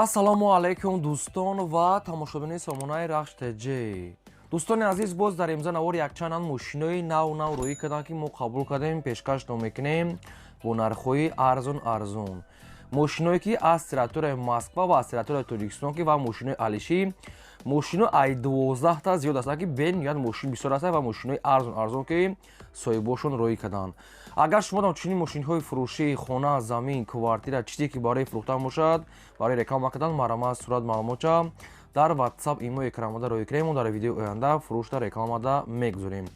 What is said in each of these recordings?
Ассалому алайкум, дӯстон ва тамошобинони сомонаи Рахш ТЖ. Дӯстони азиз, боз дар имза навор якчанд мошинои нав нав рӯӣ карданд, ки мо қабул кардем, пешкаш мекунем бо нархҳои арзон арзон. Мошиное ки аз территорияи Москва ва аз территорияи Тоҷикистон ки ва мошинои алишӣ, мошино ай 12-та зиёд ҳастанд, ки бениҳоят мошин бисёр ҳастанд ва мошинои арзон арзон, ки соҳибошон роӣ карданд. Агар шумо чунин мошинҳои фурӯшӣ, хона, замин, квартира, чизе ки барои фурӯхтан бошад, барои реклама кардан, марҳамат, сурат, маълумотча дар WhatsApp, имо экранмода роӣ кунем. Мо дар видеои оянда фурӯшда, рекламада мегузорем.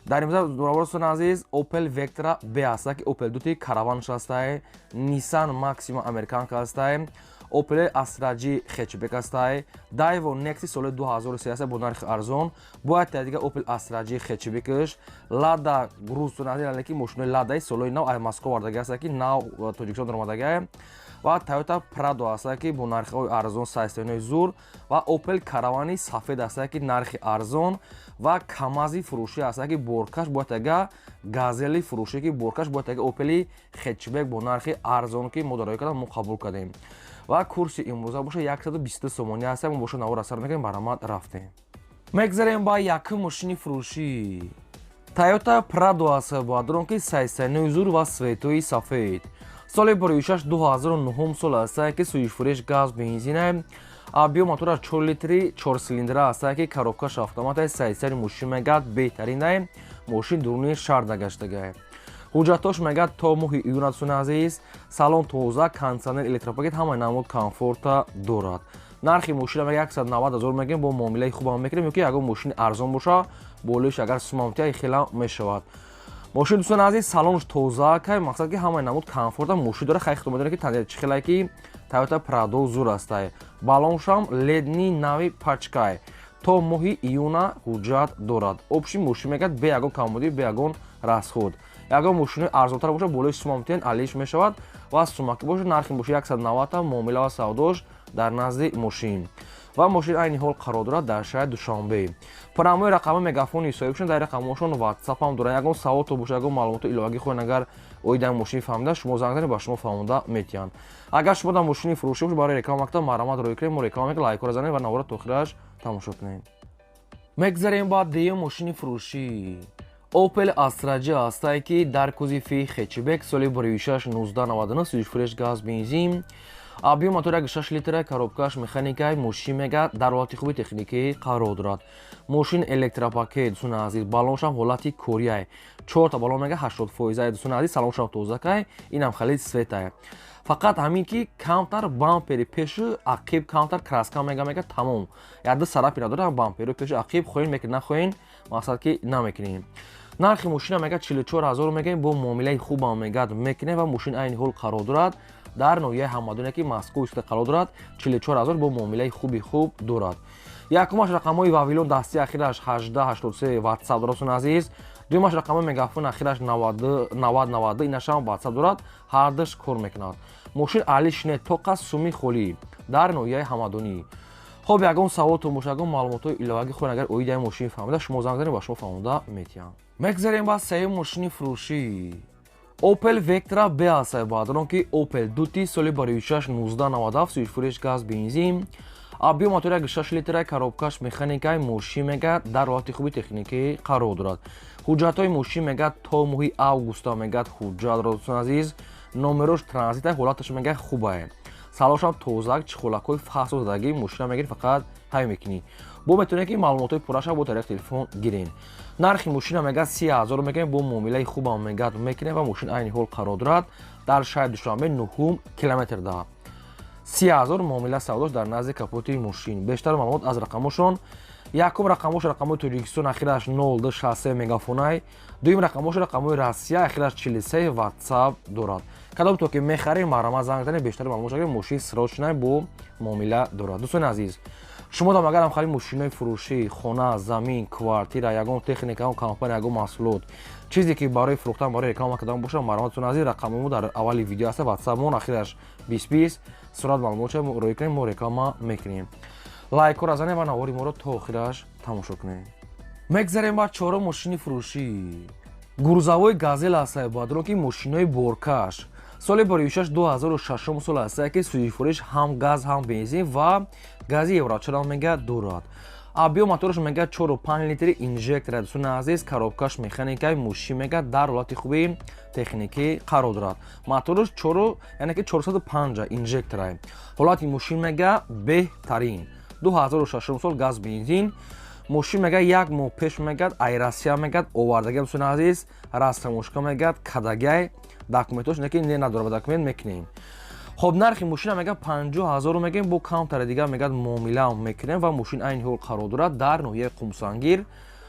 Дар имза, дӯстони азиз, Opel Vectra B ҳаста, ки Opel дути караванш ҳастай, Nissan Maxima американка ҳастай, Opel Astra G хэтчбек ҳастай, Daewoo Nexia соли 2003 бо нархи арзон, бояд дига Opel Astra G хэтчбекш, Lada Gruz, дӯстони, ки мошинои Ладаи солҳои нав аз Москва овардаги ҳаста, ки нав Тоҷикистон даромадагай, ва Toyota Prado ҳаста, ки бо нархҳои арзон, сайстоинои зур, ва Opel Каравани сафед ҳаста, ки нархи арзон, ва Камази фурӯшӣ ҳаста, ки боркаш, бояд ага Газели фурӯшӣ, ки боркаш, бояд ага Опели хэтчбек бо нархи арзон, ки мо дароя кардам, мо қабул кардем. Ва курси имрӯза боша 120 сомонӣ ҳаста. Мо боша навор асар мекунем, баромад рафтем. Мегзарем ба якум мошини фурӯшӣ. Toyota Prado аст, бадрон, ки сайсайнои зур ва светои сафед, соли 2006, 2009 сол аст, ки сӯзишфурӯш газ, бензина, объём мотораш 4 литри, 4 цилиндра аст, ки коробкаш автомат. Сайсари мошин мегад беҳтаринай, мошин дуруни шаҳр нагаштагай. Ҳуҷҷатош мегад то моҳи июн. Дӯстони азиз, салон тоза, кондитсионер, электропакет, ҳамаи намуд комфорта дорад. Нархи мошина мега 190 ҳазор мегем, бо муомилаи хубам мекунем, ё ки ягон мошини арзон боша, болоиш агар сумамтия хела мешавад. Мошин, дӯстони азиз, салонш тоза кай, мақсад ки ҳамаи намуд комфорта мошин дора. Хай, худо медонед, ки чӣ хелае ки Toyota Prado зур астай. Баллоншам ледни нави пачкай, то моҳи июна ҳуҷҷат дорад. Общий мошин мегӯяд бе ягон камбудӣ, бе ягон расход. Ягон мошинои арзонтар боша, болои сумамтен алиш мешавад ва сумаки боша. Нархи мошин 190, муомила ва савдош дар назди мошин. Ва мошин айни ҳол қарор дорад дар шаҳри Душанбе. Прямой рақами мегафони соҳибшон, дар рақамҳошон ватсапам дорад. Ягон саволто боша, ягон маълумоти иловагӣ хоҳед, агар оиди мошини фаҳмида, шумо занг занед, ба шумо фаҳмода метиҳанд. Агар шумо дар мошини фурӯшӣ бошед, барои реклама мактаб, марҳамат, рӯй кунед, мо реклама мекунем. Лайкҳоро занед ва навора то охираш тамошо кунед. Мегзарем ба дуюм мошини фурӯшӣ. Opel Astra G ҳастае, ки дар кузови хэтчбек, соли 2006, 1999, сӯзишфурӯш газ, бензин, объём мотор 1,6 литра, коробкаш механикай. Мошин мега дар ҳолати хуби техникӣ қарор дорад. Мошин электропакет, дӯстони азиз, баллоншам ҳолати корияй, чорта баллон мега 80 фоизай. Дӯстони азиз, салоншам тозакай, инам хали светай, фақат ҳамин ки камтар бампери пешу ақиб камтар краска мега, тамом. Яду сарапи надорад бамперу пешу ақиб. Хоҳин мекунед, нахоҳин, мақсад ки намекунем. Нархи мошина мега 44 ҳазор мегӯем, бо муомилаи хубам мегад мекунем. Ва мошин айни ҳол қарор дорад дар ноҳияи Ҳамадоне, ки Москва қарор дорад. 44 ҳазор бо муомилаи хуби хуб дорад. Якумаш рақамҳои Вавилон дасти, ахираш 1883, ватсап дорад, дӯстони азиз. Дуюмаш рақамҳои мегафон, ахираш 90 92, инашам ватсап дорад, ҳардуш кор мекунад. Мошин алишне тоқа суми холӣ дар ноҳияи Ҳамадонӣ. Хоб, ягон саволтон боша, ягон маълумотҳои иловагӣ хоҳед, агар оиди мошин фаҳмида, шумо занг занед, ба шумо фаҳмода метиҳам. Мегзарем ба сеюм мошини фурӯшӣ. Opel Vectra B ҳастае, баъдрон, ки Opel дути соли 2006, 1997, сӯзишфурӯш газ, бензин, объём мотор 1,6 литра, коробкаш механикай. Мошин мега дар ҳолати хуби техникӣ қарор дорад. Ҳуҷҷатҳои мошин мега то моҳи августа мегӯяд ҳуҷҷат дорад. Дӯстони азиз, номерош транзита, ҳолаташ мега хубае, салошам тозак, чехолакҳои фасо задагӣ. Мошина мегирӣ, фақат ҳай мекунӣ. Бо метавонед, ки маълумотҳои пурраша бо тариқи телефон гирен. Нархи мошина мегӯяд 30 000 мегӯем, бо муомилаи хубам мегӯяд мекунем. Ва мошин айни ҳол қарор дорад дар шаҳри Душанбе, нуҳум километрда. 30 000, муомила савдош дар назди капоти мошин. Бештар маълумот аз рақамошон. Якум рақамош рақамҳои Тоҷикистон, ахираш 0263, мегафонай. Дуюм рақамош рақамҳои Россия, ахираш 43, ватсап дорад. Кадом то ки мехарем, марҳамат, занг занед, бештари маълумот шагиред. Мошин срочный, бо муомила дорад. Дӯстони азиз, шумо дам агарам хали мошинои фурӯшӣ, хона, замин, квартира, ягон техника, ягон компания, ягон маҳсулот, чизе ки барои фурӯхтан, барои реклама кардан бошад, марҳамат, дӯстони азиз, рақами мо дар аввали видео аст, ватсапмон ахираш 20 20, сурат, маълумотша рӯй кунем, мо реклама мекунем. Лайкҳоро занед ва навори моро то охираш тамошо кунед. Мегзарем ба чорум мошини фурӯшӣ. Грузовой Газел ҳастае, баъдро, ки мошинои боркаш, Соли барои 2006 сол аст, ки сӯзишвориш ҳам газ, ҳам бензин ва гази еврочарам мега дорад. Объём мотораш мега 4,5 литри, инжектор, дӯстони азиз, коробкаш механикаи. Мошин мега дар ҳолати хуби техникӣ қарор дорад. Мотораш 4, яъне ки 405 инжектора. Ҳолати мошин мега беҳтарин. 2006 сол, газ, бензин. Мошин мега як моҳ пеш мегад ай Россия мегад овардаги, дӯстони азиз, растаможка мегад кадагай, документош неки не надорад, документ мекунем. Хоб, нархи мошина мега 50 000 мегем, бо камтаре дигар мегад муомилаам мекунем. Ва мошин айни ҳол қарор дорад дар ноҳияи Қумсангир.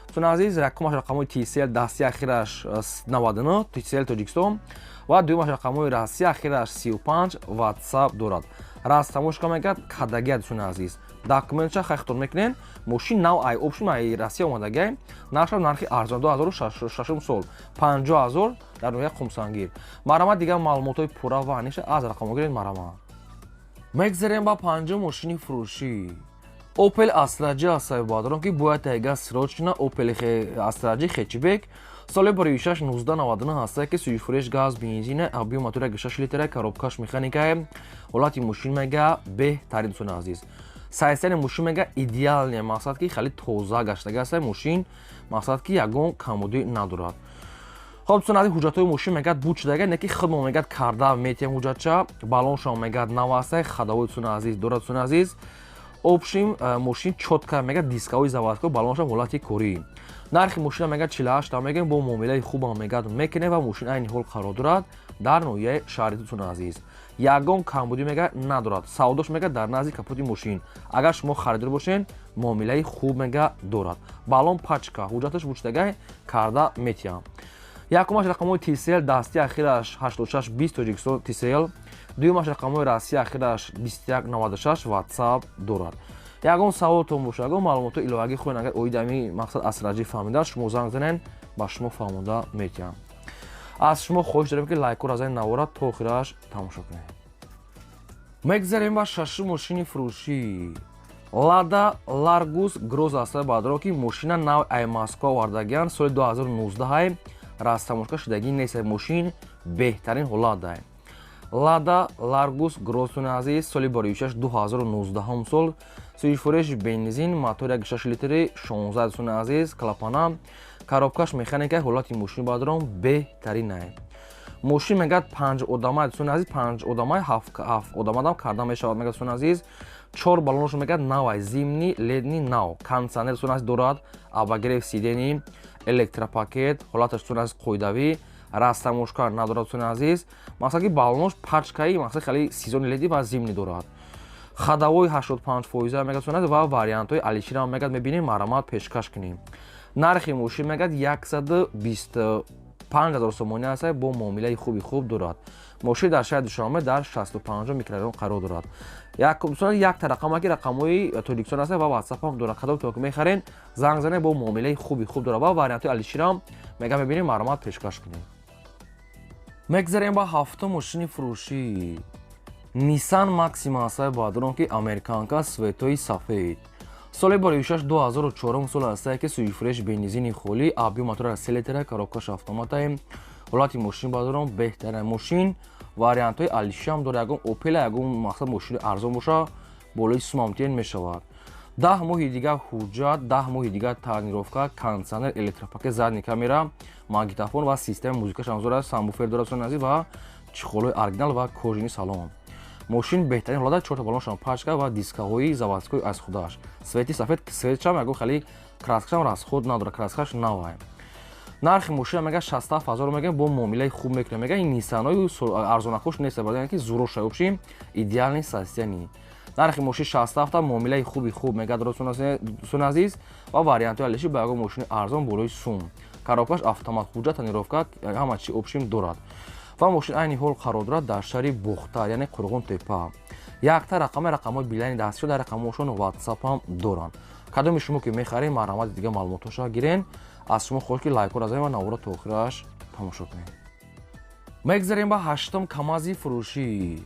Дӯстони азиз, рақамаш рақамҳои ТСЛ, дасти ахираш 99, ТСЛ Тоҷикистон, ва дуюмаш рақамҳои Россия, ахираш 35, WhatsApp дорад. Растаможка мегад кадагия, дӯстони азиз, документша хайхтор мекунем. Мошин нав ай общем ай Россия омадагай. Нархшам нархи арзон, 2006 сол, 50 000, дар ноҳияи Қумсангир. Марҳамат, дигар маълумотҳои пурра ва аниша аз рақамҳо гиред, марҳамат. Мегзарем ба панҷум мошини фурӯшӣ. Опел Астра J аст, баъдорон ки бояд тайга срочно. Опел Астра J хэтчбек, соли барои 1999 ҳаста, ки сӯзишвориш газ, бензина, объём мотора 6 литра, коробкаш механикае. Ҳолати мошин мега беҳтарин, дӯстони азиз. Состояни мошин мега идеальный, мақсад ки хеле тоза гаштага аст мошин, мақсад ки ягон камбудӣ надорад. Хоб, дӯстони азиз, ҳуҷҷатҳои мошин мегӯяд буд шудага, не ки худмо мегӯяд карда метиҳем ҳуҷҷатча. Баллоншон мегӯяд нав астай, ходовой, дӯстони азиз, дорад. Дӯстони азиз, общем, мошин чётко мегӯяд, дисковой, заводской, баллоншон ҳолати корӣ. Нархи мошина мегӯяд 48 мегӯем, бо муомилаи хубам мегӯяд мекунем. Ва мошин айни ҳол қарор дорад дар ноҳияи шаҳри. Дӯстони азиз, ягон камбудӣ мегӯяд надорад. Савдош мегӯяд дар назди капоти мошин. Агар шумо харидор бошед, муомилаи хуб мегӯяд дорад. Баллон пачка, ҳуҷҷаташ вучдагай, карда метиҳам. Якумаш рақамҳои ТСЛ, дасти ахираш 86 20, Тоҷикистон ТСЛ, дуюмаш рақамҳои Россия, ахираш 21 96, WhatsApp дорад. Ягон саволтон боша, ягон маълумотҳои иловагӣ хоҳед, агар оиди ҳамин мақсад Астра J фаҳмида, шумо занг занед, ба шумо фаҳмонда метиҳам. Аз шумо хоҳиш дорем, ки лайкҳоро аз ин навора то охираш тамошо кунед. Мегзарем ба шашум мошини фурӯшӣ. Лада Ларгус Гроз аста, баъдро ки мошина нав ай Москва овардагианд, соли 2019, растаможка шудагӣ нест, мошин беҳтарин ҳолат дай. Лада Ларгус Гроз, дӯстони азиз, соли бароишаш 2019 сол, сӯзишвориш бензин, мотор 1,6 литри, 16, дӯстони азиз, клапана, коробкаш механика. Ҳолати мошини бадрон беҳтаринай. Мошин мегӯяд панҷ одама, дӯстони азиз, панҷ одамай, ҳафт одамадам карда мешавад, мегӯяд. Дӯстони азиз, чор баллонашо мегӯяд навай, зимний, летний нав, кондиционер, дӯстони азиз, дорад, обогрев сидений, электропакет. Ҳолаташ, дӯстони азиз, қоидавӣ, растаможка надорад. Дӯстони азиз, мақсад ки баллонош пачкаи, мақсад хеле сезонный, летний ва зимний дорад. Ходовой 85 фоиза мегӯяд, дӯстони азиз, ва вариантҳои алиширам мегӯяд мебинем, марҳамат, пешкаш кунем. Нархи мошин мегӯяд 125 000 сомонӣ аст, бо муомилаи хуби хуб дорад. Мошин дар шаҳри Душанбе, дар 65 микрорайон қарор дорад. Якта рақама ки рақамҳои Тоҷикистон аст ва ватсапам дорад. Кадом то ки мехарен, занг занед, бо муомилаи хуби хуб дорад ва вариантҳои алиширам мега мебинем, марҳамат, пешкаш кунем. Мегзарем ба ҳафтум мошини фурӯшӣ. Нисан Максима астаи, баъдорон ки американка, цветои сафед, соли бароишаш 2004 сол астае, ки сӯзишвориш бензини холӣ, объём мотора 3 литра, коробкаш автоматае. Ҳолати мошин, баъдорон, беҳтарин. Мошин вариантҳои алишиам дорад. Ягон Опела, ягон мақсад мошини арзон боша, болои сумамтиен мешавад. 10 моҳи дигар ҳуҷҷат, 10 моҳи дигар тонировка, кондиционер, электропакет, задний камера, магнитофон ва системаи музикаш ҳам дорад, сабвуфер дорад, азиз, ва чехолҳои оригинал ва кожаный салон. Мошин беҳтарин ҳолат, чорта баллоншам пачка ва дискаҳои заводской аз худаш. Цвети сафед, цветшам ягон хеле краскашам расход надорад, краскаш навай. Нархи мошина мега 67 000 мега, бо муомилаи хуб мекунем. Мега ин нисанои арзонакош нест, ки зуроша, вообще идеальный состояние. Нархи мошин 67, муомилаи хуби хуб мега дӯстони азиз, ва вариантҳои алиши ба ягон мошини арзон болои сум. Коробкаш автомат, ҳуҷҷат, тонировка, ҳама чи общем дорад. Ва мошин айни ҳол қарор дорад дар шаҳри Бохтар, яъне Қурғон Тепа. Якта рақами рақамҳои билайни дастшо, дар рақамҳошон ватсапам доранд. Кадоми шумо ки мехаред, марҳамати, дигар маълумотҳоша гирен. Аз шумо хоҳиш ки лайкҳоро занед ва навора то охираш тамошо кунед. Мегзарем ба ҳаштум Камази фурӯшӣ.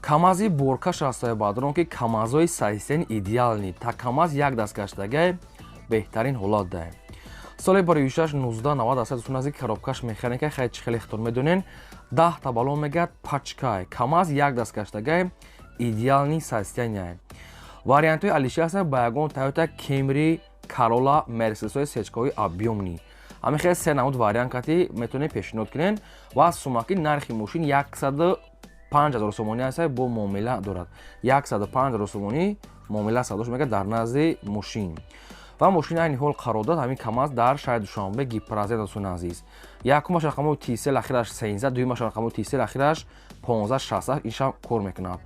Камази боркаш астае, баъдорон ки камазҳои состояни идеальный, та Камаз як даст гаштагай, беҳтарин ҳолат даем. Соли барои 1990 аст, дӯстони азиз, коробкаш механика. Хай, чи хеле хитон медонен, 10-та баллон мегӯяд, пачкай, КамАЗ як даст гаштагай, идеальный состояние. Вариантҳои алиши ҳастанд ба ягон Тойота Кемри, Карола, Мерседесҳои сечкаҳои объёмный. Ҳамин хел се намуд вариант кати метавонед пешниҳод кунед. Ва сумаки нархи мошин 105 000 сомонӣ аст, бо муомила дорад. 105 000 сомонӣ муомила савдош мегӯяд дар назди мошин. Ва мошин айни ҳол қарор дорад, ҳамин КамАЗ, дар шаҳри Душанбе, Гипрозем, дӯстони азиз. Якумаш рақамҳои Тисел, ахираш 13, дуюмаш рақамҳои Тисел, ахираш 1568, иншам кор мекунад.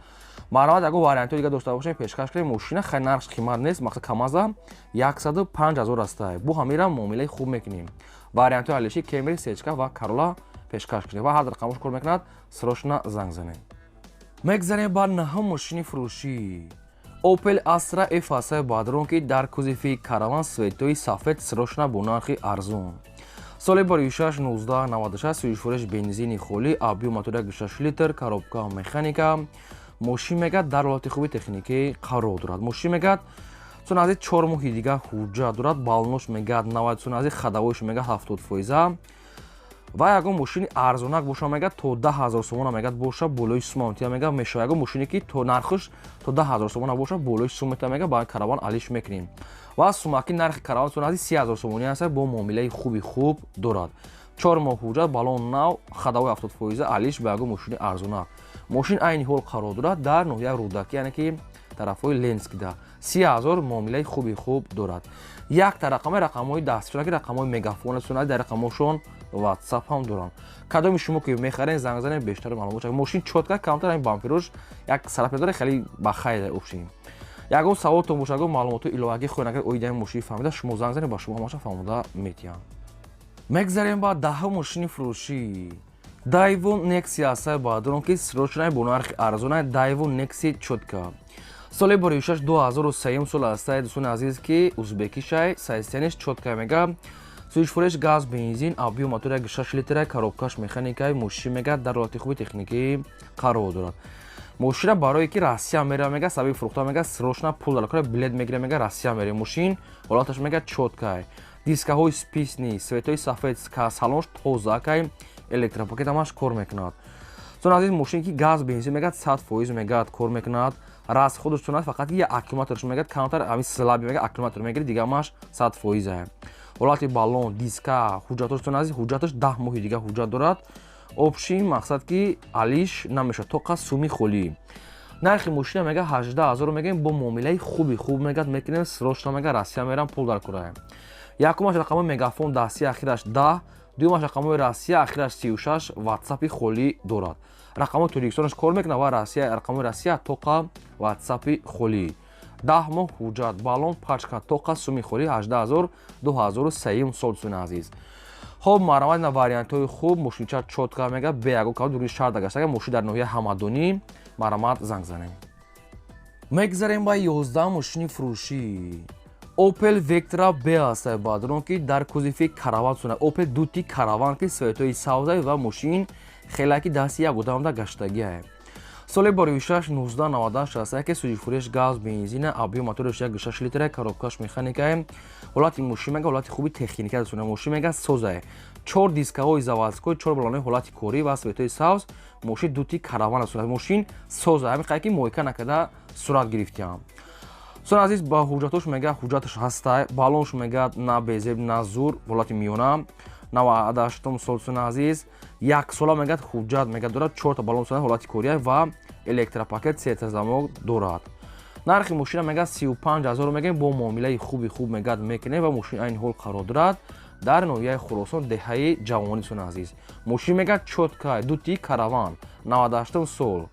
Марҳамат, ягон вариантҳои дига дошта бошем, пешкаш кунем мошина. Хай, нархш қимат нест, мақсад КамАЗа 105 000 аста, бо ҳамира муомилаи хуб мекунем. Вариантҳои алиши Кемри, сечка ва Карола пешкаш кунем ва ҳар рақамош кор мекунад, срочно занг занем. Мегзарем ба наҳум мошини фурӯшӣ. Opel Astra F ҳастаи бадрон, ки дар кузови караван, цветои сафед, срочно бо нархи арзон. Соли барои 1996, сӯзишвориш бензини холӣ, объём мотор 6 литр, коробка механика. Мошин мегӯяд дар ҳолати хуби техникӣ қарор дорад. Мошин мегӯяд чун аз 4 моҳи дига ҳуҷҷат дорад. Баллонош мегӯяд 90, чун аз ходовойш мегӯяд 70%. Ва ягон мошини арзонак боша, мегӯяд, то 10 000 сомона мегӯяд боша, болои сумаунтия мегӯяд мешава. Ягон мошине ки то нархш то 10 000 сомона боша, болои сумета мегӯяд, ба караван алиш мекунем. Ва сумаки нархи караван чун аз 30 000 сомонӣ аст, бо муомилаи хуби хуб дорад. 4 моҳ ҳуҷҷат, баллон нав, ходовой 70%, алиш ба ягон мошини арзонак. Мошин айни ҳол қарор дорад дар ноҳияи Рӯдакӣ, яъне ки тарафҳои Ленскида. 30 000, муомилаи хуби хуб дорад. Якта рақами, рақамҳои дастшуна, ки рақамҳои мегафон сунад, дар рақамҳошон Ватсап ҳам доранд. Кадоми шумо ки мехарен, занг занед, бештар маълумот. Мошин чётко, камтар ҳамин бамперош як сарапе дора, хеле ба хайр. Общем, ягон саволтон боша, ягон маълумоти иловагӣ хоҳед, агар оидаи мошини фаҳмида, шумо занг занед, ба шумо ҳамаша фаҳмода метиҳам. Мегзарем ба даҳум мошини фурӯшӣ. Дайву Некси ҳастаи баъдурон, ки срочно бо нархи арзона. Дайву Некси чётко, соли боришаш 2003 сол ҳастаи, дӯстони азиз, ки узбекишай, состояниеш чётко мега. Сӯзишвориш газ, бензин, объём мотор 6 литра, коробкаш механикаи. Мошин мега дар ҳолати хуби техникӣ қарор дорад. Мошина барое ки Россия мера, мега, сабаби фурӯхта, мега, срочно пул дар кора, билет мегира, мега, Россия мере. Мошин ҳолаташ мега чёткай, дискаҳои списный, цветои сафед, салонш тозакай, электропакет ҳамаш кор мекунад. Чун азиз, мошин ки газ, бензин мегӯяд, 100% мегӯяд кор мекунад. Расходаш чунад, фақат я аккумуляторш мегӯяд камтар ҳамин слабый, мегӯяд, аккумулятор мегири, дига ҳамаш 100%. Ҳолати баллон, диска, ҳуҷҷатош, чун азиз, ҳуҷҷаташ 10 моҳи дига ҳуҷҷат дорад. Общий мақсад ки алиш намешавад, тоқа суми холӣ. Нархи мошина мега 18 000 мегӯем, бо муомилаи хуби хуб мегӯяд мекунем. Срочно мега Россия мерам, пул дар кураем. Якумаш рақамҳои мегафон дастӣ, ахираш 10, дуюмаш рақамҳои Россия, ахираш 36, Ватсапи холӣ дорад. Рақамҳои Тоҷикистонаш кор мекунад ва Россия, рақамҳои Россия тоқа Ватсапи холӣ. 10 моҳ ҳуҷҷат, баллон пачка, тоқа суми холӣ, 18 000, 2003 сол, дӯстони азиз. Хоб, марҳамат, ина вариантҳои хуб. Мошинча чётко мега, бе ягон кав дури шаҳр дагаштага. Мошин дар ноҳияи Ҳамадонӣ, марҳамат, занг занем. Мегзарем ба 11 мошини фурӯшӣ. Opel Vectra B ҳастаи баъдрон, ки дар кузови караван сунад. Opel дути караван, ки цветои савзай, ва мошин хеле ки дасти як одамда гаштагиае. Соли бароишаш 1998 ҳастае, ки сӯзишвориш газ, бензина, объём мотораш 1,6 литра, коробкаш механикае. Ҳолати мошин мега ҳолати хуби техника дастона. Мошин мега созае, чор дискаҳои заводской, чор баллонои ҳолати корӣ ва цветои сабз. Мошин дути караван аст, мошин соза, ҳамин қадр ки мойка накарда сурат гирифтиам. Сон азиз, ба ҳуҷҷатош мега ҳуҷҷаташ ҳаста, баллонш мега на безеб, на зур, ҳолати миёна. 98-ум сол, сон азиз, як сола мегӯяд ҳуҷҷат мега дорад, чорта баллон ҳолати кория ва электропакет, сетазамок дорад. Нархи мошина мегӯяд 35 000 мегӯем, бо муомилаи хуби хуб мегӯяд мекунем. Ва мошин айни ҳол қарор дорад дар ноҳияи Хуросон, деҳаи Ҷавонӣ. Сон азиз, мошин мегӯяд чётко, дути караван, 98-ум сол,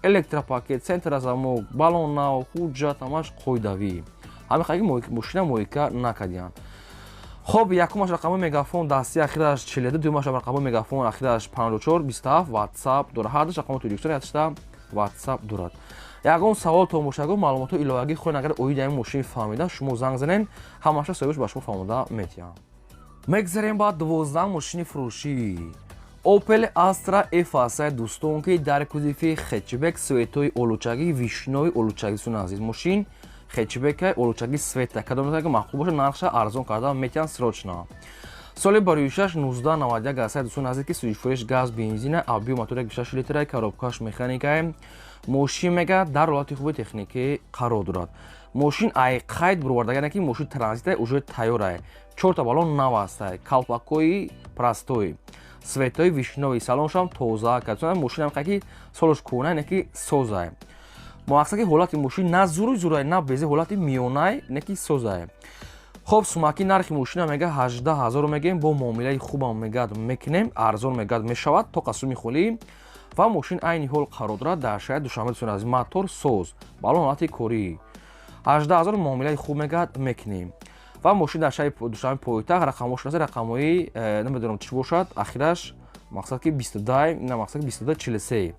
электропакет, центрозамок, баллон нав, ҳуҷҷат ҳамаш қоидавӣ. Ҳамин қадр мошина мойка накардиям. Хоб, якумаш рақамҳои мегафон дастӣ, ахираш 42, дуюмаш рақамҳои мегафон, ахираш 54 27, Ватсап дорад. Ҳардуш рақамҳои Тоҷикистон, якшта Ватсап дорад. Ягон саволтон боша, ягон маълумотҳои иловагӣ хоҳед, агар оиди ҳамин мошини фаҳмида, шумо занг занед, ҳамаша соҳибаш ба шумо фаҳмода метиҳам. Мегзарем ба 12 мошини фурӯшӣ. Opel Astra F ҳастаи дӯстон, ки дар кузови хэтчбек, цветои олучагӣ, вишнёвый олучагӣ. Суни азиз, мошин Хэтчбека, олучаги света. Кадом ки маъқул боша, нархша арзон карда метиҳанд срочно. Соли бароишаш 1991 аст, дӯстони азиз, ки сӯзишвориш газ, бензина, объём мотор 6 литра, коробкаш механикае. Мошин, мега, дар ҳолати хуби техникӣ қарор дорад. Мошин ай қайд буровардагане, ки мошин транзита, уже тайёрае. Чорта баллон нав астае, калпакои простой, светои вишнёвый, салоншам тоза. Мошинам ки солаш кӯна, не ки созае. Мақсад, ки ҳолати мошин на зуруи зурае, на безе, ҳолати миёнае, не ки созае. Хоб, сумаки нархи мошина, мега, 18 000 мегӯем, бо муомилаи хубам, мегад, мекунем, арзон, мегад, мешавад, то қасуми холӣ. Ва мошин айни ҳол қарор дорад дар шаҳри Душанбе. Дӯстони азиз, мотор соз, баллон ҳолати корӣ, 18 000, муомилаи хуб, мегад, мекунем. Ва мошин дар шаҳри Душанбе, пойтахт. Рақамҳош, рақамҳои намедонам чӣ бошад, ахираш, мақсад ки 22, на, мақсад ки 22 43.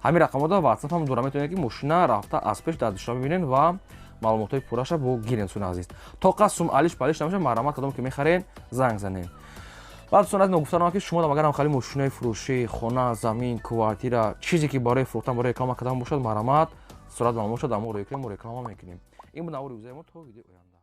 Ҳамин рақамҳо дар WhatsApp ҳам дора. Метавонед, ки мошина рафта аз пеш дар Душанбе бибинед ва маълумотҳои пурраша бо гирен. Дӯстони азиз, то қас сум алиш палиш намеша. Марҳамат, кадом ки мехарен, занг занед. Баъд, дӯстон азиз, ногуфта ки шумо агарам хали мошинои фурӯшӣ, хона, замин, квартира, чизе ки барои фурӯхтан, барои реклама кардан бошад, марҳамат, сурат маълумот шад, мо рӯй кунем, мо реклама мекунем. Ин буд навори рӯзаи мо. То видеои оянда.